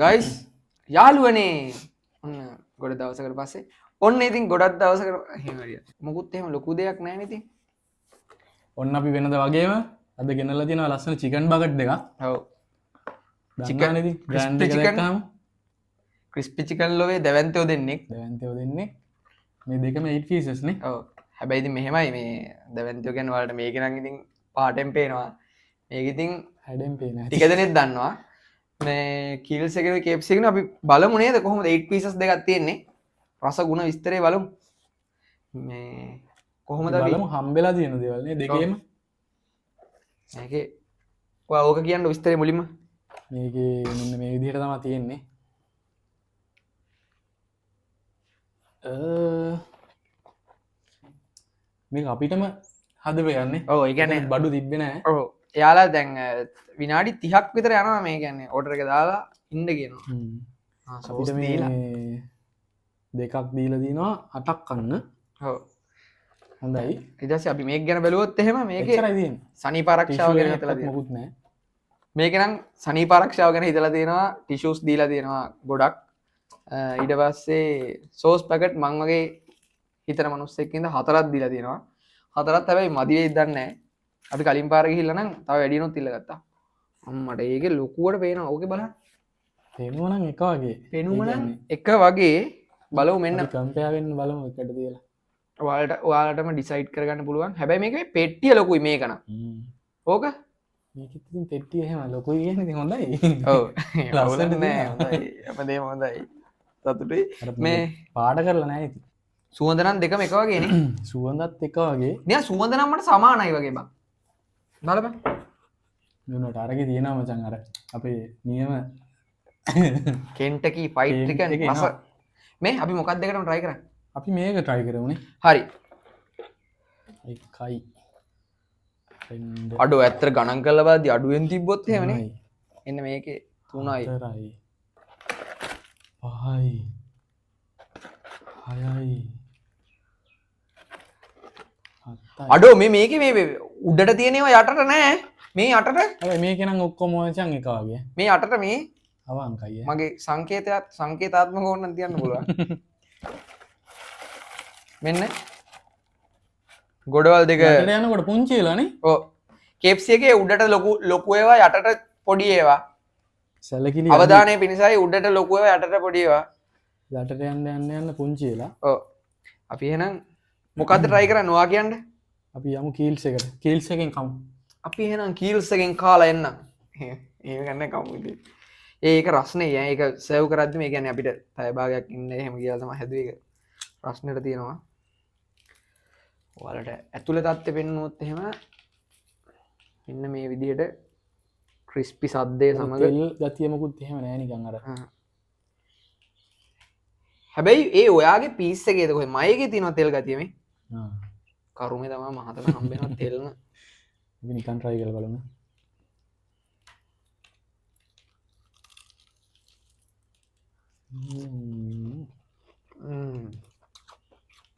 Guys යාළුවනේ ඔන්න ගොඩ දවසකට පස්සේ ඔන්න ඉතින් ගොඩක් දවසකට එහෙම හරියට මොකුත් එහෙම ලොකු දෙයක් නෑ නේ ඉතින්. ඔන්න අපි වෙනද වගේම අද ගෙනල්ලා තියෙනවා ලස්සන චිකන් බකට් දෙකක්. ඔව්. දන්නවනේ ඉතින් බ්‍රෑන්ඩ් එක crispy chicken. දැක්කහම. ක්‍රිස්පි චිකන් ලොවේ දැවැන්තයෝ දෙන්නෙක්. දැවැන්තයෝ දෙන්නෙක්. මේ දෙකම 8 pieces නේ. ඔව්. හැබැයි ඉතින් මෙහෙමයි මේ දැවැන්තයෝ කියන්නේ ඔයාලට මේක නම් ඉතින් පාටෙන් පේනවා. මේක ඉතින් හැඩෙන් පේනවා. ටික දෙනෙක් දන්නවා. මේ කිල්ස් එකේ KFC එකේ අපි බලමු නේද කොහොමද 8 pieces දෙකක් තියෙන්නේ. රස ගුණ විස්තරේ බලමු. මේ කොහොමද අපි බලමු හම්බෙලා තියෙන දේවල් නේ දෙකේම. මේකේ ඔයා ඕක කියන්න විස්තරේ මුලින්ම. මේකේ මෙන්න මේ විදිහට තමයි තියෙන්නේ. මේක අපිටම හදපු එකක් නේ. ඔව්, ඒ කියන්නේ බඩු තිබ්බේ නෑ. ඔව්. එයාලා දැන් විනාඩි 30ක් විතර යනවා මේ කියන්නේ ඕඩර් එක දාලා ඉන්න කියනවා. අපිට සෝස් මේ දීලා. දෙකක් දීලා දිනවා 8ක් කන්න. ඔව්. හොඳයි. ඊට පස්සේ අපි මේක ගැන බැලුවොත් එහෙම මේකේ එච්චරයි තියෙන්නේ. සනීප ආරක්ෂාව ටිෂු ගැන එකක් හිතලා තියෙනවා. මොකුත් නෑ. මේක නම් සනීප ආරක්ෂාව ගැන හිතලා තියෙනවා, ටිෂුස් දීලා තියෙනවා ගොඩක්. ඊට පස්සේ සෝස් පැකට් මං වගේ හිතන මිනිස්සෙක් ඉඳ 4ක් දීලා තියෙනවා. 4ක් හැබැයි මදි වෙයිද දන්නේ නෑ. අපි කලින් පාර ගිහිල්ලා නම් තව වැඩි වෙනොත් ඉල්ලගත්තා. අම්මට ඒකේ ලොකුවට පේනවා. ඕකේ බලන්න. පෙනුම නම් එක වගේ. පෙනුම ඒ නම් කියන්නේ එක වගේ. බලමු මෙන්න. අපි කම්පෙයාර් වෙන්න බලමු එකට තියලා. ඔයාලටම ඩිසයිඩ් කරගන්න පුළුවන්. හැබැයි මේකේ පෙට්ටිය ලොකුයි මේක නම්. ඕක? මේකෙත් ඉතින් පෙට්ටිය එහෙම ලොකුයි කියන්නේ ඉතින් හොඳයි. ඔව්. ලස්සනට නෑ, තියෙනවා. හොඳයි. හැමදේම හොඳයි. සතුටුයි. අර මේ පාඩ කරලා නෑ ඉතින්. සුවඳ නම් දෙකම එක වගේ නේ. සුවඳත් එක වගේ. නිකන් සුවඳ නම් මට සමානයි වගේ බං. බලපන්. මේ උනට අරගේ තියෙනවා මචං අර අපේ නියම කෙන්ටකි ෆ්‍රයිඩ් කෙන්ටකි චිකන් එක රස. එනවා. මේ අපි මොකක්ද දෙකටම try කරන්නේ? අපි මේක try කරමුනේ. හරි. එකයි. ரெண்டு. අඩෝ ඇත්තට ගණන් කරලා බලද්දි අඩුවෙන් තිබ්බොත් එහෙමනේ. තුනයි. එන්න මේකේ 3යි. 4යි. 5යි. 6යි. 7යි. අඩෝ මේකේ මේ උඩට තියෙන ඒවා යටට නෑ. මේ යටට? හැබැයි මේකේ නම් ඔක්කොම මචං එක වගේ. මේ යටට මේ අවංකයි ඈ. මගේ සංකේතාත්මක ඕනනම් තියන්න පුළුවන්. මෙන්න ගොඩවල් දෙක. යටට යනකොට පුංචි වෙලානේ. ඔව්. KFC එකේ උඩට ලොකු ඒවා යටට පොඩි ඒවා. සැලකිලි අඩුයි. අවධානය පිණිසයි උඩට ලොකු ඒවා යටට පොඩි ඒවා. යටට යන්න යන්න යන්න පුංචි වෙලා. ඔව්. අපි එහෙනම් මොකද්ද try කරන්නේ ඔයා කියන්න? අපි යමු කීල්ස් එකට. කීල්ස් එකෙන් කමු. අපි එහෙනම් කීල්ස් එකෙන් කාලා එන්නම්. එහෙම ගන්න කමු ඉතින්. ඒක රස්නේ ඈ. ඒක සර්ව් කරද්දි මේ කියන්නේ අපිට පැය භාගයක් ඉන්න එහෙම කියලා තමයි හැදුවේ ඒක. රස්නෙට තියෙනවා. ඔයාලට ඇතුළේ තත්ත්වෙ පෙන්නුවොත් එහෙම මෙන්න මේ විදිහට ක්‍රිස්පි සද්දේ අර සමග තෙල් ගතිය මොකුත් එහෙම නෑ නිකන් අර. හැබැයි ඒ ඔයාගේ පීස් එකේද කොහෙ මයේගේ තියෙනවා තෙල් ගතිය මේ. කරුමේ තමයි මහතන හම්බ වෙනවා තෙල්ම. අපි නිකන් try කරලා බලමු.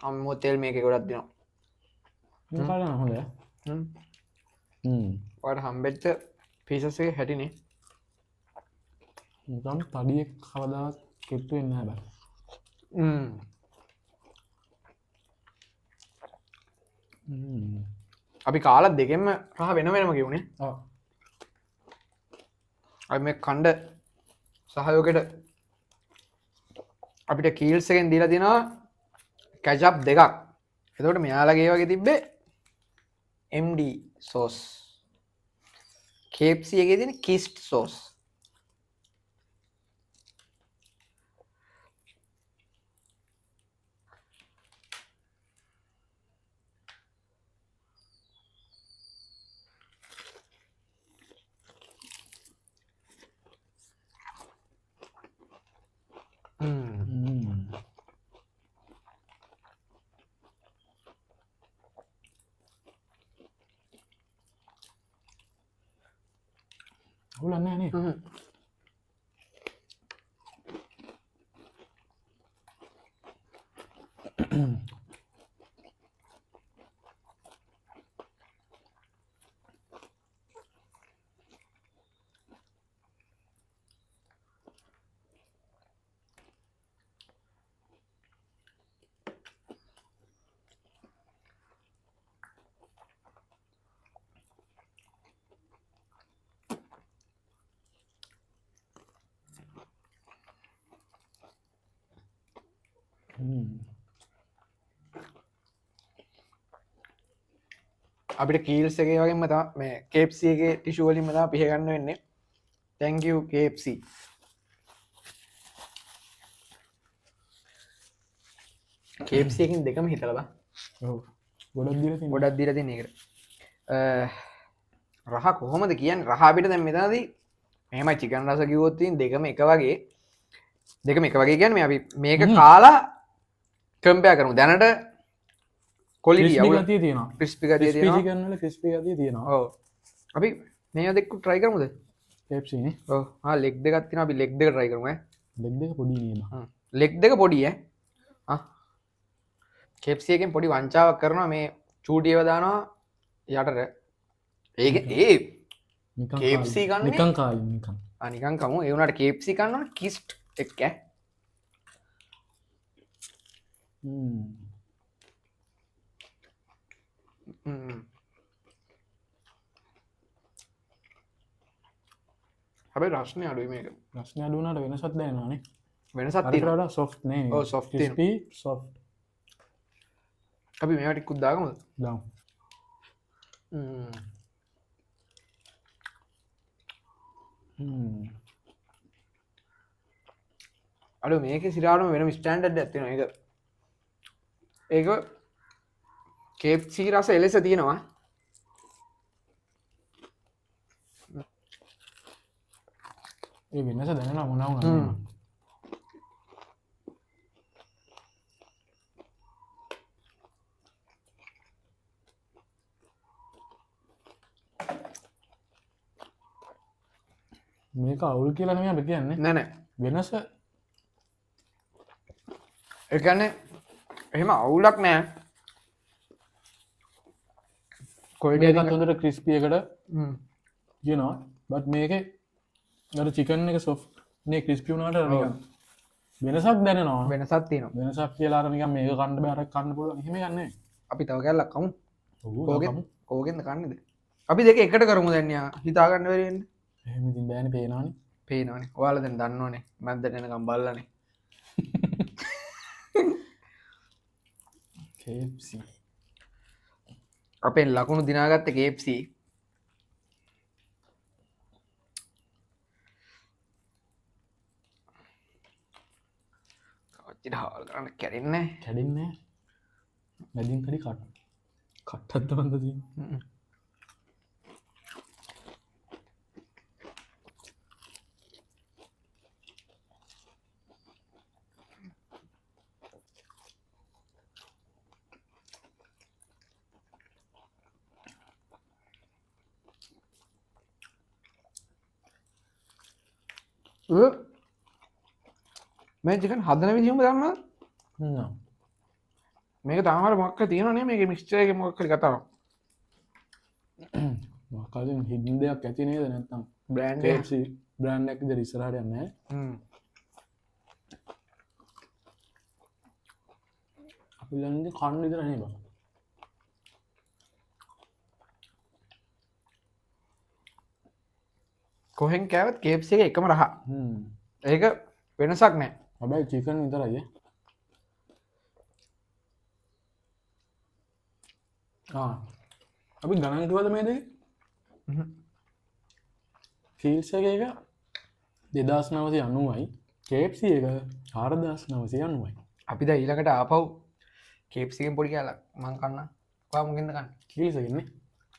අම්මෝ තෙල් මේකේ ගොඩක් දෙනවා. මේ කාලේ නම් හොඳයි. ඔයාලට හම්බෙච්ච පීසස් එකේ හැටිනේ. නිකන් තඩියෙක් කවදාවත් කෙට්ටු වෙන්නේ නැහැ බං. අපි කාලා දෙකෙන්ම රහ වෙන වෙනම කිව්නේ. ඔව්. අපි මේ කණ්ඩ සහයෝගයට අපිට කීල්ස් එකෙන් දීලා තියෙනවා කැචප් දෙකක්. එතකොට මෙයාලගේ වගේ තිබ්බේ MD sauce. KFC එකේ තියෙන කිස්ට් සෝස්. අවුලක් නෑ නේ. අපිට කීල්ස් එකේ වගේම තමයි මේ KFC එකේ ටිෂු වලින්ම තමයි පිහ ගන්න වෙන්නේ. Thank you KFC. KFC එකෙන් දෙකම හිතලා බා. ඔව්. ගොඩක් දීලා තියෙනවා. ගොඩක් දීලා තියෙන එකට. රහ කොහොමද කියන්නේ? රහ අපිට දැන් මෙතනදී මෙහෙමයි චිකන් රස කිව්වොත් ඉතින් දෙකම එක වගේ. දෙකම එක වගේ කියන්නේ මේ අපි මේක කාලා කම්පෙයාර් කරමු. දැනට ක්වොලිටි ක්‍රිස්පි අවුල ගතිය තියෙනවා. ක්‍රිස්පි ගතිය ක්‍රිස්පි තියෙනවා. චිකන් වල ක්‍රිස්පි ගතිය තියෙනවා. ඔව්. අපි මේ දෙක try කරමුද? KFC නේ. ඔව්. ආ ලෙග් දෙකක් තියෙනවා. අපි ලෙග් දෙක try කරමු ඈ. ලෙග් දෙක පොඩි නේ බං. ලෙග් දෙක පොඩි ඈ. ආ. KFC එකෙන් පොඩි වංචාවක් කරනවා මේ චූටි ඒවා දානවා යටට. ඒක ඒ නිකන් KFC කාලේ. කන්නේ? නිකන් කාලේ නිකන්. ආ නිකන් කමු. ඒ වුණාට KFC කන්න ඕන කිස්ට් එක්ක ඈ. හැබැයි රස්නේ අඩුයි මේක. රස්නේ අඩු වුණාට වෙනසක් දැනෙනවා නේ. වෙනසක් අරකට තියෙනවා. වඩා සොෆ්ට් නේ. ඔව්, soft තියෙනවා. Crispy soft. අපි මේවා ටිකක් දාගමුද? දාමු. අඩු මේකේ සිරාටම වෙනම ස්ටෑන්ඩඩ් එකක් තියෙනවා. ඒක KFC රස එලෙස තියෙනවා. ඒ වෙනස දැනෙනවා මොනවා වුණත්. මේක අවුල් කියලා නෙමෙයි අපි කියන්නේ. නෑ නෑ. වෙනස ඒ කියන්නේ එහෙම අවුලක් නෑ. කොයිඩි මේකත් හොඳට ක්‍රිස්පි එකට කියනවා. බට් මේකේ අර චිකන් එක සොෆ්ට් නේ ක්‍රිස්පි වුණාට අර නිකන් වෙනසක් දැනෙනවා. වෙනසක් තියෙනවා. වෙනසක් කියලා අර නිකන් මේක කන්න බෑ අර කන්න පුළුවන් එහෙම එකක් නෙවෙයි. අපි තව කෑල්ලක් කමු. ඔව්, තව කමු. කෝගෙන්ද කන්නේද? අපි දෙක එකට කරමු දැන් යා. හිතා ගන්න බැරි වෙන්නේ. එහෙම ඉතින් බෑනේ, පේනවනේ. පේනවනේ. ඔයාලා දැන් දන්නවනේ. මැද්දට එනකම් බලලානේ. KFC. අපෙන් ලකුණු දිනාගත්ත KFC. කවච්චිට හාල් කරන්න කැඩෙන්නේ නෑ. කැඩෙන්නේ නෑ. මැදින් කඩි කට්ටක් තමයි තියෙන්නේ. මේ චිකන් හදන විදිහම දන්නවද? නෑ. මේක තාම අර මොකක් හරි තියෙනව නේ, මේකේ මික්ස්චර් එකේ මොකක් හරි කතාවක්. මොකක් හරි හිඩන් දෙයක් ඇති නේද නැත්තම්? බ්‍රෑන්ඩ් එක. KFC brand එකක් විදිහට ඉස්සරහට යන්නේ නෑ. අපි ළඟදී කන්න විතර නේ බං. කොහෙන් කෑවත් KFC එකේ එකම රහ. ඒක වෙනසක් නෑ. හැබැයි චිකන් විතරයි ඈ. අපි ගණන් කිව්වද මේ දෙක? කීල්ස් එක එක දෙදාස් නවසිය අනූවයි. KFC එක හාරදාස් නවසිය අනූවයි. අපි දැන් ඊළඟට ආපහු KFC එකෙන් පොඩි කෑල්ලක් මං කන්න. ඔයා මොකෙන්ද කන්නේ? කීල්ස් එකෙන් නේ.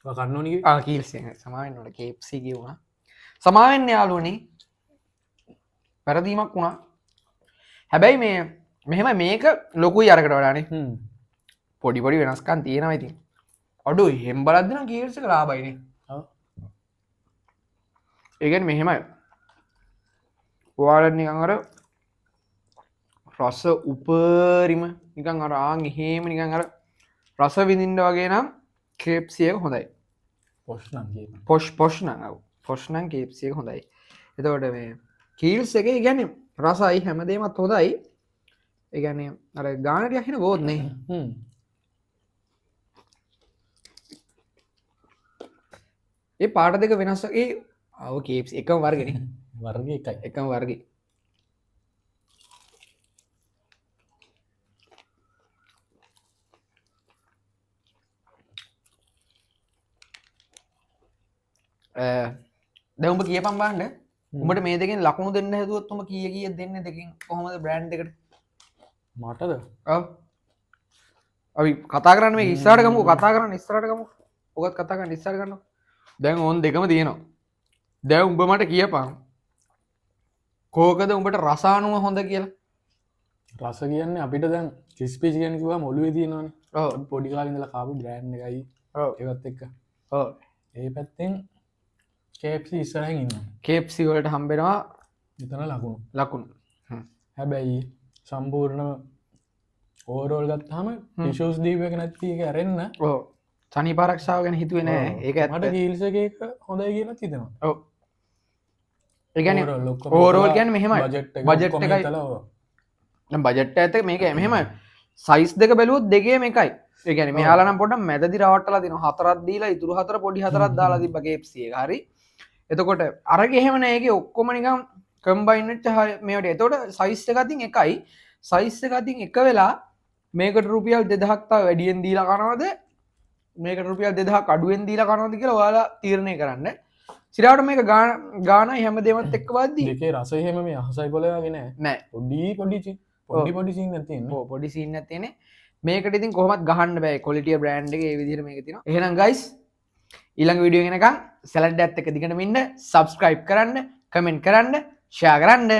ඔයා කන්න ඕනි කිව්වේ? කීල්ස් එකෙන්. සමාවෙන්න ඕනේ KFC කිව්වා. සමාවෙන්න යාළුවනේ. වැරදීමක් වුණා. හැබැයි මෙහෙම මේක ලොකුයි අරකට වඩානේ. පොඩි පොඩි වෙනස්කම් තියෙනවා ඉතින්. අඩෝ එහෙම බලද්දි නම් කීල්ස් එක ලාභයිනේ. ඔව්. ඒ කියන්නේ මෙහෙමයි. ඔයාලා නිකන් අර රස උපරිම නිකන් අර ආන් එහෙම නිකන් අර රස විඳින්න වගේ නම් KFC එක හොඳයි. පොෂ් නම් කියනවා. පොෂ් නම් ඔව්. පොෂ් නම් KFC එක හොඳයි. එතකොට මේ කීල්ස් එකේ කියන්නේ රසයි හැමදේමත් හොඳයි. ඒ කියන්නේ අර ගාන ටිකක් හින බොත් නේ. ඒ පාට දෙක වෙනස් වගේ. ආ, ඔව් KFC එකම වර්ගෙනේ. වර්ගය එකයි. එකම වර්ගේ. දැන් උඹ කියපන් බලන්න. උඹට මේ දෙකෙන් ලකුණු දෙන්න හැදුවොත් උඹ කීය කීයක් දෙන්නේ දෙකෙන් කොහොමද බ්‍රෑන්ඩ් එකට? මටද? ඔව්. අපි කතා කරන්න මේක ඉස්සරහට ගමුකෝ. කතා කරන්න ඉස්සරහට ගමු. ඔකත් කතා කරන්න ඉස්සරහට ගන්නවා. දැන් ඕන් දෙකම තියෙනවා. දැන් උඹ මට කියපන් කෝකද උඹට රසානුව හොඳ කියලා? රස කියන්නේ අපිට දැන් ක්‍රිස්පි චිකන් කිව්වම ඔළුවේ තියෙනවනේ. ඔව්. අපි පොඩි කාලේ ඉඳලා කාපු බ්‍රෑන්ඩ් එකයි. ඔව්. ඒවත් එක්ක. ඔව්. ඒ පැත්තෙන් KFC ඉස්සරහින් ඉන්නවා. KFC වලට හම්බෙනවා එතන ලකුණු. ලකුණු. හැබැයි සම්පූර්ණම ඕවරෝල් ගත්තාම ටිෂුස් දීපු එක නැති එක ඇරෙන්න. ඔව්. සනීප ආරක්ෂාව ගැන හිතුවේ නෑ. ඒක ඇත්ත. මට කීල්ස් එකේ එක හොඳයි කියලා හිතෙනවා. ඔව්. ඒ කියන්නේ ඕවරෝල් ඔක්කොම ඕවරෝල් හිතලා කියන්නේ මෙහෙමයි. බජට් එක බජට් ඔක්කොම එකයි. හිතලා ඔව්. දැන් බජට් එකත් එක්ක මේක මෙහෙමයි. සයිස් දෙක බැලුවොත් දෙකේම එකයි. ඒ කියන්නේ මෙයාලා නම් පොඩ්ඩක් මැදදි රවට්ටලා දෙනවා. හතරක් දීලා ඉතුරු හතර පොඩි හතරක් දාලා තිබ්බා KFC එක. හරි. එතකොට අරගේ එහෙම නෑ. ඒකේ ඔක්කොම නිකන් කම්බයින් වෙච්ච මේවට. එතකොට සයිස් එක අතින් එකයි. සයිස් එක අතින් එක වෙලා මේකට රුපියල් 2000ක් තව වැඩියෙන් දීලා කනවද? මේකට රුපියල් 2000ක් අඩුවෙන් දීලා කනවද කියලා ඔයාලා තීරණය කරන්න. සිරාවට මේක ගානයි හැමදේමත් එක්ක වද්දි දෙකේ රස එහෙම මේ අහසයි පොළවේ වගේ නෑ. නෑ. පොඩි පොඩි පොඩි පොඩි සීන් එකක් තියෙන්නේ. ඔව්, පොඩි සීන් එකක් තියෙන්නේ. මේකට ඉතින් කොහොමත් ගහන්න බෑ. ක්වොලිටිය බ්‍රෑන්ඩ් එකේ ඒ විදිහට මේක තියෙනවා. එහෙනම් ගයිස් ඊළඟ වීඩියෝ එක එනකන් සැලඩ් එකත් එක්ක දිගටම ඉන්න. සබ්ස්ක්‍රයිබ් කරන්න, කමෙන්ට් කරන්න, ෂෙයා කරන්න.